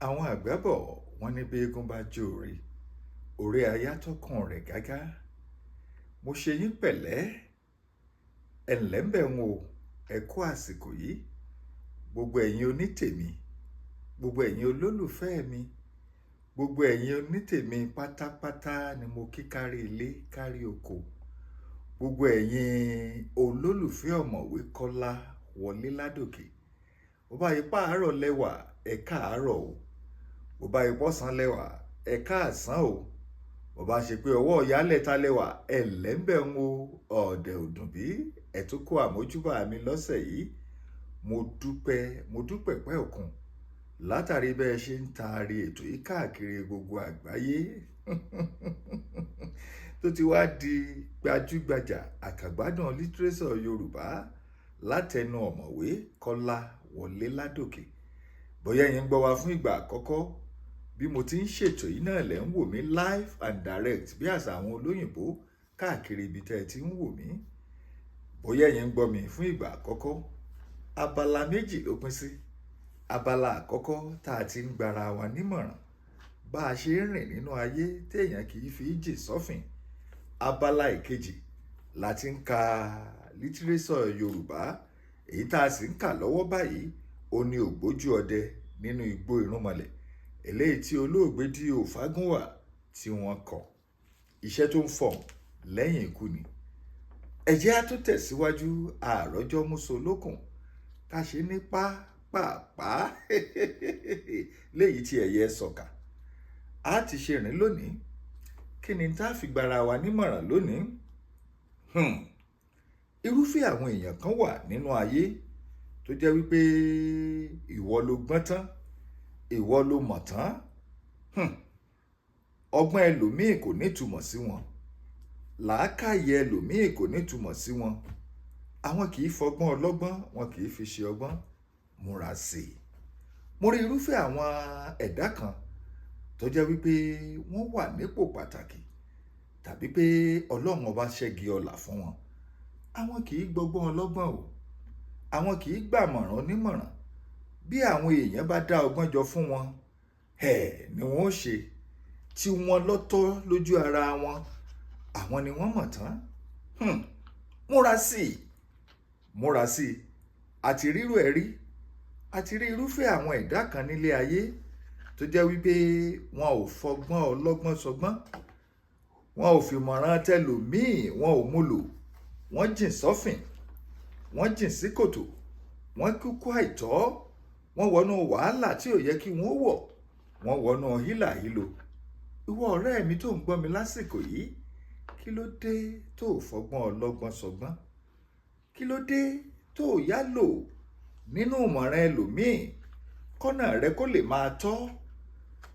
Àwọn àgbà bọ̀ wọ́n ní bí eégún bá jó orí, orí ayátọ́kùn rẹ̀ gágá. Mo ṣe yín pẹ̀lẹ́, ẹ ǹlẹ́ ń bẹ̀ ń o, ẹ kú àsìkò yìí. Gbogbo ẹ̀yin onítèmi, gbogbo ẹ̀yin olólùfẹ́ mi, gbogbo ẹ̀yin onítèmi pátápátá ni mo kí kárí ilé, kárí oko. Gbogbo ẹ̀yin olólùfẹ́ ọ̀mọ̀wé Kọ́lá Wọlé Ládòkè. Bó bá ipá àárọ̀ lẹ́wà, ẹ káàárọ̀ o. Bó bá ipá ọ̀sán lẹ́wà, ẹ káàsán o. Bó bá ṣe pé ọwọ́ ìyálẹ̀ta lẹ́wà, ẹ ǹlẹ́ ń bẹ̀ ń o. Ọ̀dẹ̀ ò dùn bí, ẹ tún kó àmójúbà mi lọ́sẹ̀ yìí. Mo dúpẹ́, mo dúpẹ́ pẹ́ òkun látàrí bẹ́ẹ̀ ṣe ń taari ètò yìí káàkiri gbogbo àgbáyé tó ti wá di gbajúgbajà àkàgbádùn lítírésọ̀ Yorùbá látẹnu ọ̀mọ̀wé Kọ́lá Wọlé Ládòkè. Bóyá ẹ̀yin ń gbọ́ wa fún ìgbà àkọ́kọ́, bí mo ti ń ṣètò yìí náà lẹ̀ ń wò mí live and direct bí àṣà àwọn olóyìnbó káàkiri ibi tẹ́ ẹ ti ń wò mí. Bóyá ẹ̀yin ń gbọ́ mi fún ìgbà àkọ́kọ́, abala méjì ló pín sí. Abala àkọ́kọ́ tá a ti ń gbara wa nímọ̀ràn bá a ṣe ń rìn nínú ayé téèyàn kì í fi jì sọ́fìn. Abala ìkejì la ti ń ka lítírésọ̀ Yorùbá, èyí tá a sì ń kà lọ́wọ́ báyìí ó ní Ògbójú Ọdẹ nínú Igbó Irúnmọlẹ̀, eléyìí tí olóògbé D.O. Fágúnwà tí wọ́n kọ. Iṣẹ́ tó ń fọ̀hún lẹ́yìn ikú ni. Ẹ jẹ́ á tún tẹ̀síwájú àròjọ músolókùn ká ṣe ní pápápá léyìí tí ẹ̀yẹ sọ̀kà. A ti ṣe rìn lónìí. Kí ni tá a fi gbara wa nímọ̀ràn lónìí? Irúfẹ́ àwọn èèyàn kan wà nínú ayé tó jẹ́ wípé ìwọ ló gbọ́n tán, ìwọ ló mọ̀ tán. Ọgbọ́n ẹlòmíì kò nítumọ̀ sí wọn, làákàyè ẹlòmíì kò nítumọ̀ sí wọn. Àwọn kì í fọgbọ́n ọlọ́gbọ́n, wọn kì í fi ṣe ọgbọ́n. Múra sí i. Mo rí irúfẹ́ àwọn ẹ̀dá kan tó jẹ́ wípé wọ́n wà nípò pàtàkì tàbí pé Ọlọ́run ọba ṣẹ́gi ọlà fún wọn. Àwọn kì í gbọ́gbọ́n ọlọ́gbọ́n o. Àwọn kì í gbàmọ̀ràn onímọ̀ràn. Bí àwọn èèyàn bá dá ọgbọ́n jọ fún wọn, ẹ̀ ni wọ́n ó ṣe tí wọ́n lọ́tọ́ lójú ara wọn. Àwọn ni wọ́n mọ̀ tán. Múra sí i, múra sí i. Àti rírú ẹ̀ rí, àti rí irúfẹ́ àwọn ẹ̀dá kan nílé ayé tó jẹ́ wípé wọn ò fọgbọ́n ọlọ́gbọ́n sọgbọ́n, wọn ò fìmọ̀ràn tẹlòmíì, wọn ò mú lò. Wọ́n jìn sọ́fìn, wọ́n jìn sí kòtò, wọ́n kúkú àìtọ́, wọ́n wọnú wàhálà tí ò yẹ kí wọ́n wọ̀, wọ́n wọnú hílàhílo. Ìwọ ọ̀rẹ́ mi tó ń gbọ́ mi lásìkò yìí, kí ló dé tó fọgbọ́n ọlọ́gbọ́n sọgbọ́n? Kí ló dé tó yá lò nínú ìmọ̀ràn ẹlòmíì kọ́nà rẹ kó lè máa tọ́,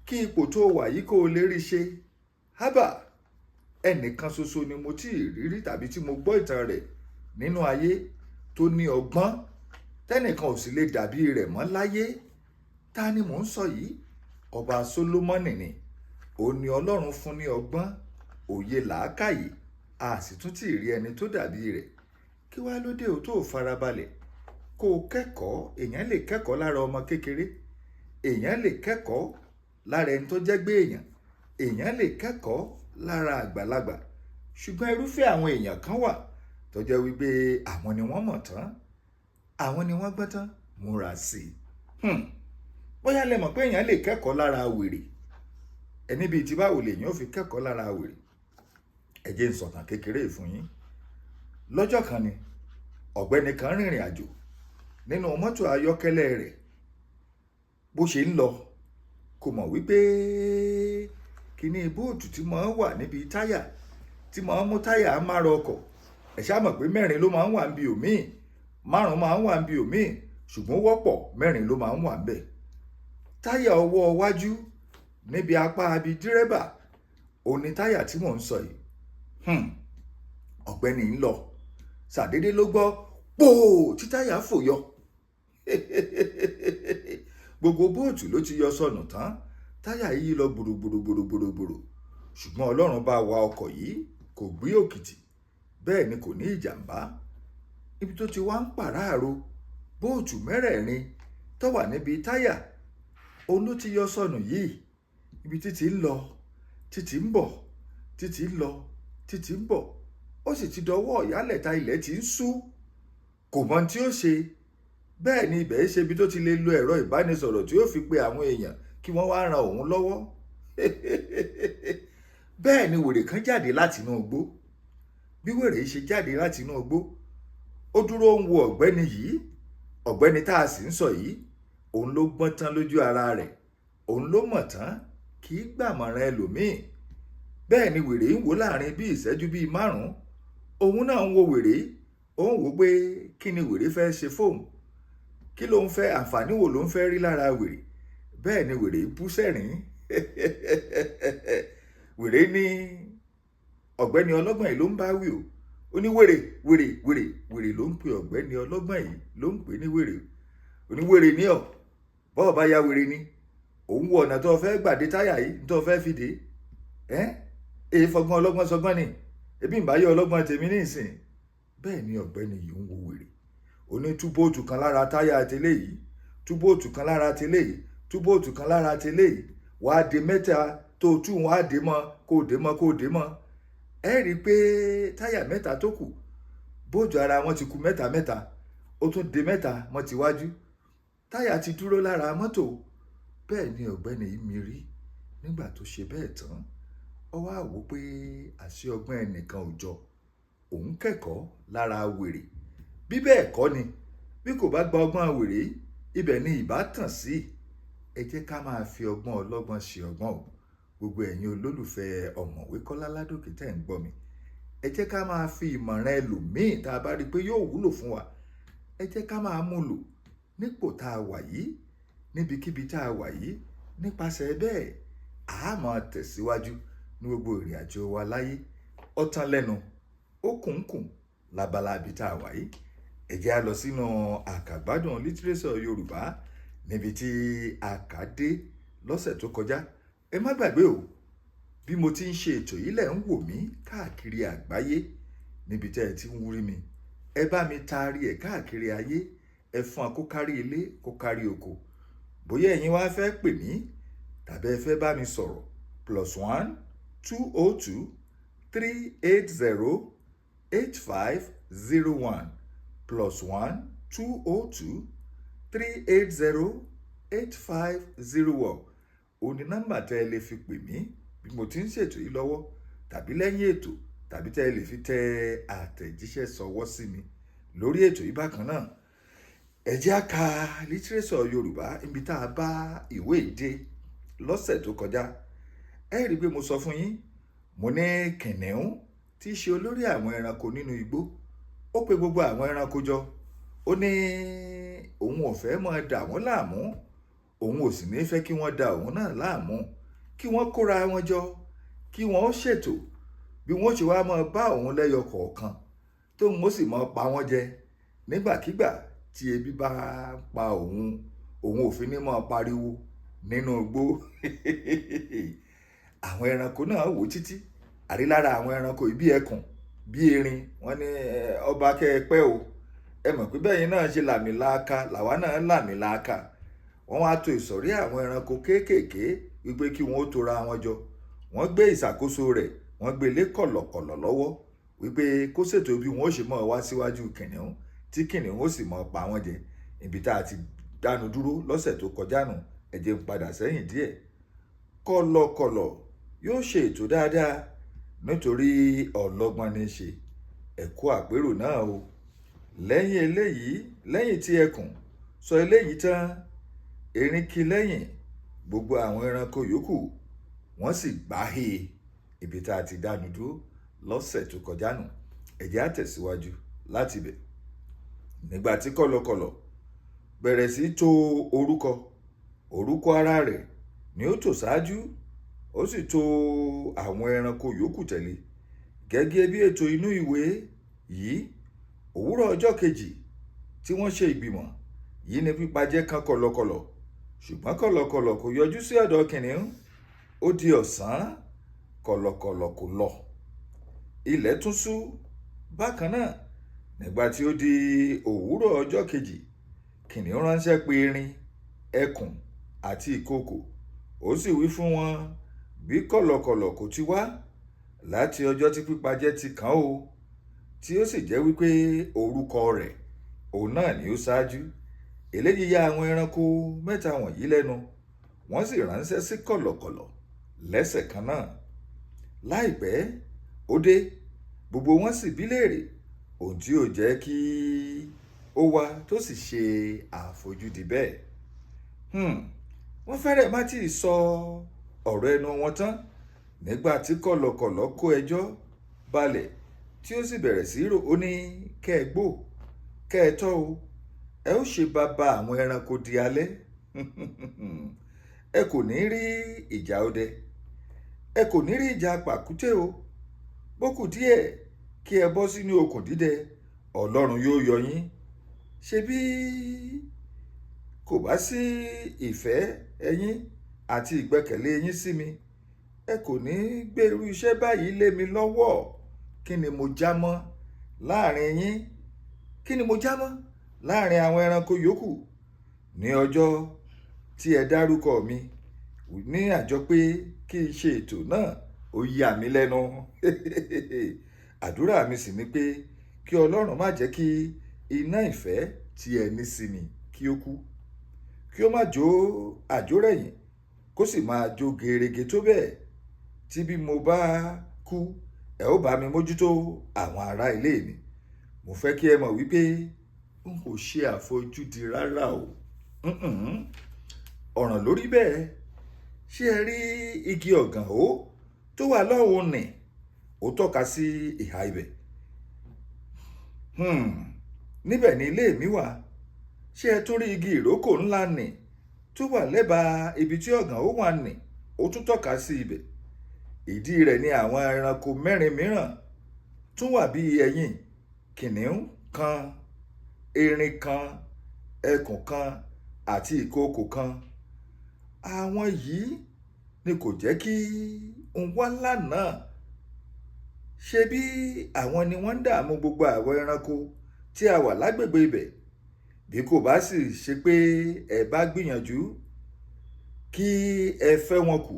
kí ipò tó wà yìí kó o lè rí ṣe? Hábà, ẹnìkan ṣoṣo ni mo tí ì rírí tàbí tí mo gbọ́ ìtàn rẹ̀ nínú ayé tó ní ọgbọ́n tẹ́nìkan ò sì lè dàbí rẹ̀ mọ́ láyé. Ta ni mò ń sọ yìí? Ọba Sólómọ́nì ni. Òun ni Ọlọ́run fún ní ọgbọ́n, òye, làákàyè, a sì tún tí ì rí ẹni tó dàbí rẹ̀. Kí wá ló dé o tó farabalẹ̀ kó o kẹ́kọ̀ọ́? Èèyàn lè kẹ́kọ̀ọ́ lára ọmọ kékeré, èèyàn lè kẹ́kọ̀ọ́ lára ẹni tó jẹ́ gbé èèyàn, èèyàn lè kẹ́kọ̀ọ́ lára àgbàlagbà. Ṣùgbọ́n irúfẹ́ àwọn èèyàn kan wà tó jẹ́ wípé àwọn ni wọ́n mọ̀ tán, àwọn ni wọ́n gbọ́n tán. Múra sí i. Bóyá lẹ mọ̀ pé èèyàn lè kẹ́kọ̀ọ́ lára wèrè. Ẹni bíi ti báwo lèèyàn ò fi kẹ́kọ̀ọ́ lára wèrè? Ẹ jẹ́ n sọ̀tàn kékeré fún yín. Lọ́jọ́ kan ni ọ̀gbẹ́ni kan rìnrìn àjò nínú mọ́tò ayọ́kẹ́lẹ́ rẹ̀. Bó ṣe ń lọ, kò mọ̀ wípé kíní bóòtù tí máa ń wà níbi táyà tí máa ń mú táyà márọ ọkọ̀. Ẹ ṣáà mọ̀ pé mẹ́rin ló máa ń wà níbi òmíì, márùn-ún máa ń wà níbi òmíì, ṣùgbọ́n wọ́pọ̀ mẹ́rin ló máa ń wà níbẹ̀. Táyà ọwọ́ iwájú níbi apá abi dírẹ́bà òní táyà tí mò ń sọ yìí. Ọ̀gbẹ́ni ń lọ, ṣàdédé ló gbọ́ pòó tí táyà fò yọ. Gbogbo bóòtù ló ti yọ sọnù tán, táyà yìí lọ gbòrògbòrògbòrògbòrò. Ṣùgbọ́n Ọlọ́run bá wa ọkọ̀ yìí, kò gbé òkìtì, bẹ́ẹ̀ ni kò ní ìjàmbá. Ibi tó ti wá ń pàráàrò bóòtù mẹ́rẹ̀ẹ̀rin tó wà níbi táyà Òun ló ti yọ sọnù yìí. Ibi títí ń lọ, títí ń bọ̀, títí ń lọ, títí ń bọ̀, ó sì ti dọwọ́ ìyálẹ̀ta, ilẹ̀ ti ń ṣú, kò mọ tí ó ṣe. Bẹ́ẹ̀ ni ibẹ̀ ṣe ibi tó ti lè lo ẹ̀rọ ìbánisọ̀rọ̀ tí ó fi pe àwọn èèyàn kí wọ́n wá ran òun lọ́wọ́. Bẹ́ẹ̀ ni wèrè kan jáde láti inú igbó. Bí wèrè ṣe jáde láti inú igbó, ó dúró ń wo ọ̀gbẹ́ni yìí. Ọ̀gbẹ́ni tá a sì ń sọ yìí, òun ló gbọ́n tán lójú ara rẹ̀, òun ló mọ̀ tán, kì í gbàmọ̀ràn ẹlòmíì. Bẹ́ẹ̀ ni wèrè ń wò láàrin bí ìṣẹ́jú bíi 5. Òun náà ń wo wèrè, òun wò pé kí ni wèrè fẹ́ ṣe fóun, kí ló ń fẹ́, àǹfààní wo ló ń fẹ́ rí lára wèrè. Bẹ́ẹ̀ ni wèrè bú sẹ́rìn. Wèrè ní ọ̀gbẹ́ni ọlọ́gbọ́n yìí ló ń bá wí o. Ó ní wèrè, wèrè, wèrè, wèrè ló ń pe ọ̀gbẹ́ni ọlọ́gbọ́n yìí, ló ń pè ní wèrè. Ó ní wèrè ní ọ̀, bọ́ọ̀ bá ya wèrè ni òun wo ọ̀nà tó fẹ́ gbàdé táyà yìí tó fẹ́ fi dé ẹ́ èyí fọgbọ́n ọlọ́gbọ́n sọgbọ́n ni, ebi ń bá yọ ọlọ́gbọ́n tèmi ní ìsìn. Bẹ́ẹ̀ ni ọ̀gbẹ́ni yìí ń wo wèrè. Ó ní tú bóòtù kan lára táyà tẹ́lẹ̀ yìí, tú bóòtù kan lára tẹ́lẹ̀ yìí, tú bóòtù kan lára tẹ́lẹ̀ yìí, wàá dé mẹ́ta tó tú, wàá dé mọ́, kó dé mọ́, kó dé mọ́. Ẹ rí i pé táyà mẹ́ta tó kù, bóòtù ara wọn ti kù mẹ́ta mẹ́ta, ó tún dé mẹ́ta mọ́ tiwájú, táyà ti dúró lára mọ́tò. Bẹ́ẹ̀ ni ọ̀gbẹ́ni yìí mi rí. Nígbà tó ṣe bẹ́ẹ̀ tán, ó wá wò pé àṣé ọgbọ́n ẹnìkan ò jọ. Òun kẹ́kọ̀ọ́ lára wèrè. Bí bẹ́ẹ̀ kọ́ ni, bí kò bá gba ọgbọ́n wèrè, ibẹ̀ ni ìbá tàn sí. Ẹ jẹ́ ká máa fi ọgbọ́n ọlọ́gbọ́n ṣe ọgbọ́n o. Gbogbo ẹ̀yin olólùfẹ́ ọ̀mọ̀wé Kọ́lá Ládòkè tẹ́ ń gbọ́ mi, ẹ jẹ́ ká máa fi ìmọ̀ràn ẹlòmíì tá a bá rí i pé yóò wúlò fún wa, ẹ jẹ́ ká máa mú lò nípò tá a wà yìí, níbikíbi tá a wà yìí. Nípasẹ̀ bẹ́ẹ̀, a máa tẹ̀síwájú ní gbogbo ìrìn àjò wa láyé. Ó tán lẹ́nu, ó kùnkùn labala ibi tá a wà yìí. Ẹ jẹ́ á lọ sínú àkàgbádùn lítírésọ̀ Yorùbá níbi tí a kà dé lọ́sẹ̀ tó kọjá. Ẹ má gbàgbé o, bí mo ti ń ṣe ètò yìí lẹ̀ ń wò mí káàkiri àgbáyé níbi tẹ́ ẹ ti ń wúrí mi. Ẹ bá mi taari ẹ̀ káàkiri ayé, ẹ fún kó kárí ilé, kó kárí oko. Bóyá ẹ̀yin wá fẹ́ pè mí tàbí ẹ fẹ́ bá mi sọ̀rọ̀, +1 202 380 8501, +1 202 380 8501 òun ni nọ́mbà tẹ́ ẹ lè fi pè mí bí mo ti ń ṣètò yìí lọ́wọ́ tàbí lẹ́yìn ètò, tàbí tẹ́ ẹ lè fi tẹ àtẹ̀jíṣẹ́ sọwọ́ sí mi lórí ètò yìí bákan náà. Ẹ jẹ́ á ka lítírésọ̀ Yorùbá níbi tá a bá ìwé ìdè lọ́sẹ̀ tó kọjá. Ẹ rí i pé mo sọ fún yín, mo ní kìnìún tí í ṣe olórí àwọn ẹranko nínú igbó, ó pe gbogbo àwọn ẹranko jọ. Ó ní òun ò fẹ́ máa dà wọ́n láàmú, òun ò sì ní fẹ́ kí wọ́n da òun náà láàmú, kí wọ́n kóra wọn jọ, kí wọ́n ó ṣètò bí wọ́n ṣe wá máa bá òun lẹ́yọ kọ̀ọ̀kan, tóun ó sì máa pa wọ́n jẹ nígbàkigbà tí ebi bá pa òun, òun ò fi ní máa pariwo nínú igbó. Àwọn ẹranko náà wò títí, àrí lára àwọn ẹranko bí ẹkùn, bí erin, wọ́n ní ọba kẹ́ ẹ pẹ́ o, ẹ mọ̀ pé bẹ́yìn náà ṣe làmìlaaka làwa náà làmìlaaka. Wọ́n wá to ìsọ̀rí àwọn ẹranko kéékèèké wípé kí wọ́n ó tora wọn jọ. Wọ́n gbé ìṣàkóso rẹ̀, wọ́n gbé lé kọ̀lọ̀kọ̀lọ̀ lọ́wọ́ wípé kó ṣètò bí wọ́n ó ṣe máa wá síwájú kìnìún, tí kìnìún ó sì máa pa wọ́n jẹ. Ibi tá a ti dánu dúró lọ́sẹ̀ tó kọjá nù, ẹ jẹ́ n padà sẹ́yìn díẹ̀. Kọ̀lọ̀kọ̀lọ̀ yóò ṣe ètò dáadáa nítorí ọlọ́gbọ́n ní í ṣe. Ẹ kú àpérò náà o. Lẹ́yìn eléyìí, lẹ́yìn tí ẹkùn sọ eléyìí tán, erin kí lẹ́yìn, gbogbo àwọn ẹranko yòókù wọ́n sì gbáhe. Ibi tá a ti dánu dúró lọ́sẹ̀ tó kọjá nù, ẹ jẹ́ á tẹ̀síwájú láti ibẹ̀. Nígbà tí kọ̀lọ̀kọ̀lọ̀ bẹ̀rẹ̀ sí to orúkọ, orúkọ ara rẹ̀ ni ó tò ṣáájú, ó sì to àwọn ẹranko yòókù tẹ̀lé gẹ́gẹ́ bí ètò inú ìwé yìí. Òwúrọ̀ ọjọ́ kejì tí wọ́n ṣe ìgbìmọ̀ yìí ni pípajẹ kan kọ̀lọ̀kọ̀lọ̀, ṣùgbọ́n kọ̀lọ̀kọ̀lọ̀ kò yọjú sí ọ̀dọ̀ kìnìún. Ó di ọ̀sán, kọ̀lọ̀kọ̀lọ̀ kò lọ. Ilẹ̀ tún ṣú bákan náà. Nígbà tí ó di òwúrọ̀ ọjọ́ kejì, kìnìún ránṣẹ́ pe erin, ẹkùn àti ìkookò. Ó sì wí fún wọn bí kọ̀lọ̀kọ̀lọ̀ kò ti wá láti ọjọ́ tí pípajẹ ti kàn ó, tí ó sì jẹ́ wípé orúkọ rẹ̀ òun náà ni ó ṣáájú. Eléyìí ya àwọn ẹranko mẹ́ta wọ̀nyí lẹ́nu, wọ́n sì ránṣẹ́ sí kọ̀lọ̀kọ̀lọ̀ lẹ́sẹ̀ kan náà. Láìpẹ́ ó dé, gbogbo wọn sì bí léèrè ohun tí ó jẹ́ kí ó wá tó sì ṣe àfojúdi bẹ́ẹ̀. Wọ́n fẹ́rẹ̀ má tí ì sọ ọ̀rọ̀ ẹnu wọn tán nígbà tí kọ̀lọ̀kọ̀lọ̀ kó ẹjọ́ balẹ̀ tí ó sì bẹ̀rẹ̀ sí rò ó ní kẹ́ ẹ gbó, kẹ́ ẹ tọ́ o, ẹ ó ṣe bàbá àwọn ẹranko di alẹ́. Ẹ kò ní rí ìjà ọdẹ, ẹ kò ní rí ìjà pàkúté o. Bó kù díẹ̀ kí ẹ bọ́ sínú okùn dídẹ, Ọlọ́run yóò yọ yín. Ṣé bí kò bá sí ìfẹ́ ẹ̀yin àti ìgbẹ́kẹ̀lé yín sí mi, ẹ kò ní gbé irú iṣẹ́ báyìí lé mi lọ́wọ́. Kí ni mo já mọ́ láàrin yín? Kí ni mo já mọ́ láàrin àwọn ẹranko yòókù? Ní ọjọ́ tí ẹ dárúkọ mi ní àjọ pé kí n ṣe ètò náà, ó yà mí lẹ́nu. Àdúrà mi sì ni pé kí Ọlọ́run má jẹ́ kí iná ìfẹ́ tí ẹ ní sí mi kí ó kú, kí ó má jó àjórẹ̀yìn, kó sì máa jó gerege tó bẹ́ẹ̀ tí bí mo bá kú, ẹ ó bá mi mójútó àwọn ará ilé mi. Mo fẹ́ kí ẹ mọ̀ wípé n kò ṣe àfojúdi rárá o. Ọ̀ràn lórí bẹ́ẹ̀. Ṣé ẹ rí igi ọ̀gàn ó tó wà lọ́hùn nì? Ó tọ́ka sí ìhà ibẹ̀. Níbẹ̀ ni ilé mi wà. Ṣé ẹ tún rí igi ìrókò ńlá nì tó wà lẹ́bàá ibi tí ọ̀gàn ó wà nì? Ó tún tọ́ka sí ibẹ̀. Ìdí rẹ̀ ni àwọn ẹranko mẹ́rin mìíràn tún wà bí ẹ̀yin: kìnìún kan, erin kan, ẹkùn kan àti ìkookò kan. Àwọn yìí ni kò jẹ́ kí n wá lánàá. Ṣé bí àwọn ni wọ́n ń dààmú gbogbo àwọn ẹranko tí a wà lágbègbè ibẹ̀? Bí kò bá sì ṣe pé ẹ bá gbìyànjú kí ẹ fẹ́ wọn kù,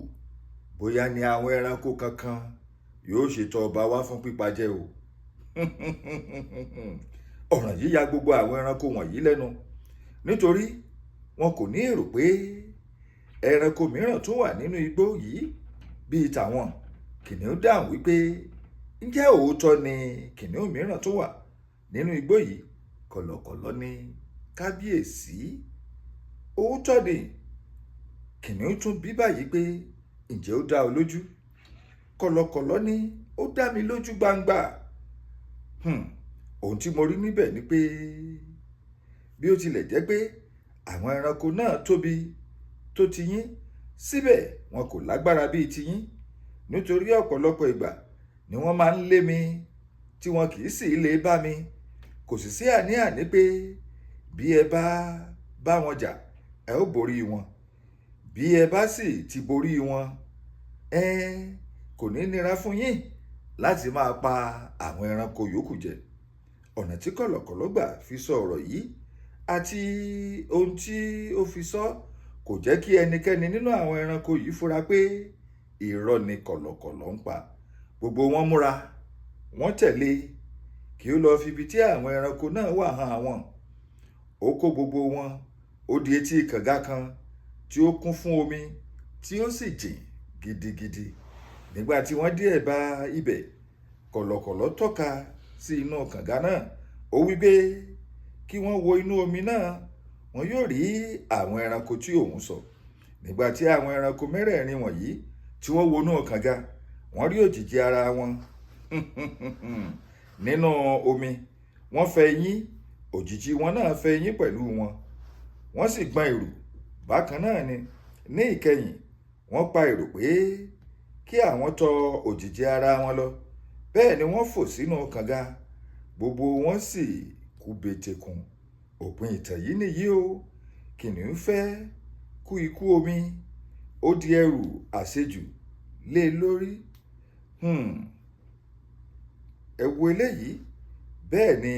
bóyá ni àwọn ẹranko kankan yóò ṣètò ọba wá fún pípajẹ o. Ọ̀ràn yìí ya gbogbo àwọn ẹranko wọ̀nyí lẹ́nu, nítorí wọn kò ní èrò pé ẹranko mìíràn tún wà nínú igbó yìí bíi tàwọn. Kìnìún dáhùn wípé ǹjẹ́ òótọ́ ni kìnìún mìíràn tún wà nínú igbó yìí? Kọ̀lọ̀kọ̀lọ̀ ní kábíyèsí, òótọ́ ni. Kìnìún tún bí báyìí pé ǹjẹ́ ó dá ọ lójú? Kọ̀lọ̀kọ̀lọ̀ ní ó dá mi lójú gbangba. Ohun tí mo rí níbẹ̀ ni pé bí ó tilẹ̀ jẹ́ pé àwọn ẹranko náà tóbi tó ti yín, síbẹ̀ wọn kò lágbára bíi ti yín. Nítorí ọ̀pọ̀lọpọ̀ ìgbà ni wọ́n máa ń lé mi tí wọn kì í sì lè bá mi. Kò sì sí àní-àní pé bí ẹ bá bá wọn jà, ẹ ó borí wọn. Bí ẹ bá sì ti borí wọn, kò ní nira fún yín láti máa pa àwọn ẹranko yòókù jẹ. Ọ̀nà tí kọ̀lọ̀kọ̀lọ̀ gbà fi sọ ọ̀rọ̀ yìí àti ohun tí ó fi sọ kò jẹ́ kí ẹnikẹ́ni nínú àwọn ẹranko yìí fura pé irọ́ ni kọ̀lọ̀kọ̀lọ̀ ń pa. Gbogbo wọn múra, wọ́n tẹ̀lé kí ó lọ fi ibi tí àwọn ẹranko náà wà hàn àwọn. Ó kó gbogbo wọn, ó di etí kànga kan tí ó kún fún omi tí ó sì jìn gidigidi. Nígbà tí wọ́n dé ẹ̀bá ibẹ̀, kọ̀lọ̀kọ̀lọ̀ tọ́ka sí inú kànga náà. Ó wí pé kí wọ́n wo inú omi náà, wọn yóò rí àwọn ẹranko tí òun sọ. Nígbà tí àwọn ẹranko mẹ́rẹ̀ẹ̀rin wọ̀nyí tí wọ́n wo inú kànga, wọ́n rí òjìji ara wọn nínú omi. Wọ́n fẹ́ eyín, òjìji wọn náà fẹ́ eyín pẹ̀lú wọn. Wọ́n sì gbọn ìrù. Bákan náà ni ní ìkẹyìn wọ́n pa èrò pé kí àwọn tọ òjìji ara wọn lọ. Bẹ́ẹ̀ ni wọ́n fò sínú kànga, gbogbo wọn sì kú betekun. Òpin ìtàn yìí nìyí o. Kìnìún fẹ́ kú ikú omi, ó di ẹrù àṣejù lé lórí. Ẹ wo eléyìí. Bẹ́ẹ̀ ni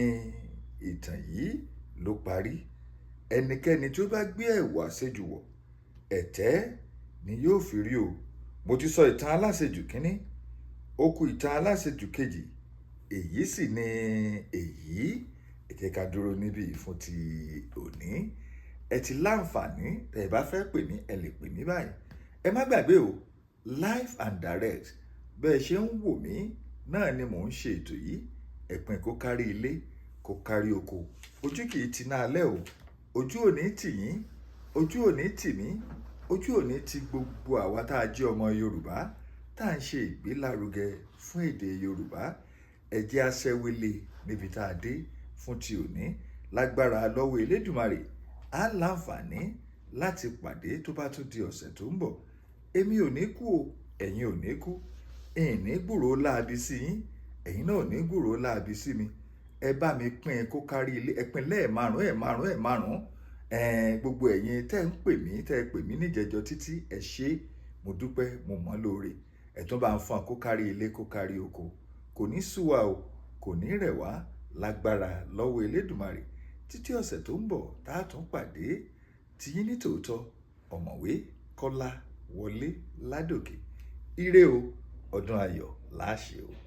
ìtàn yìí ló parí. Ẹnikẹ́ni tó bá gbé ẹ̀wù àṣejù wọ̀, Ẹ̀tẹ́ ni yóò fi rí o. Mo ti sọ ìtàn aláṣejù kínní, ó kù ìtàn aláṣejù kejì, èyí sì ni èyí. Ẹ jẹ́ ká dúró níbí fún ti òní. Ẹ ti láǹfààní, tẹ́ ẹ bá fẹ́ pè mí, ẹ lè pè mí báyìí. Ẹ má gbàgbé o, live and direct, bẹ́ẹ̀ ṣe ń wò mí náà ni mò ń ṣe ètò yìí. Ẹ pín kó kárí ilé, kó kárí oko. Ojú kì í ti ná alẹ́ o. Ojú ò ní tì yín, ojú ò ní tì mí, ojú ò ní ti gbogbo àwa tá a jẹ́ ọmọ Yorùbá, tá à ń ṣe ìgbélárugẹ fún èdè Yorùbá. Ẹ jẹ́ aṣẹ́wélé níbi tá a dé fún ti òní. Lágbára lọ́wọ́ Elédùmarè, á láǹfààní láti pàdé tó bá tún di ọ̀sẹ̀ tó ń bọ̀. Èmi ò ní kú o, ẹ̀yin ò ní kú. Ìní gbúròó láabi sí yín, ẹ̀yin náà ò ní gbúròó láabi sí mi. Ẹ bá mi pín kó kárí ilé. Ẹ pín lẹ́ẹ̀márùn, ẹ̀márùn, ẹ̀márùn. Gbogbo ẹ̀yin tẹ́ ń pè mí, tẹ́ ẹ pè mí níjẹjọ títí, ẹ ṣé, mo dúpẹ́, mo mọ̀ lóore. Ẹ tún bá ń fọ́n kó kárí ilé, kó kárí oko. Kò ní sú wa o, kò ní rẹ̀ wá, lágbára lọ́wọ́ Elédùmarè. Títí ọ̀sẹ̀ tó ń bọ̀ tá a tún pàdé, tiyín ní tòótọ́, Ọ̀mọ̀wé Kọ́lá Wọlé Ládòkè. Ire o, ọdún ayọ̀ láṣẹ o.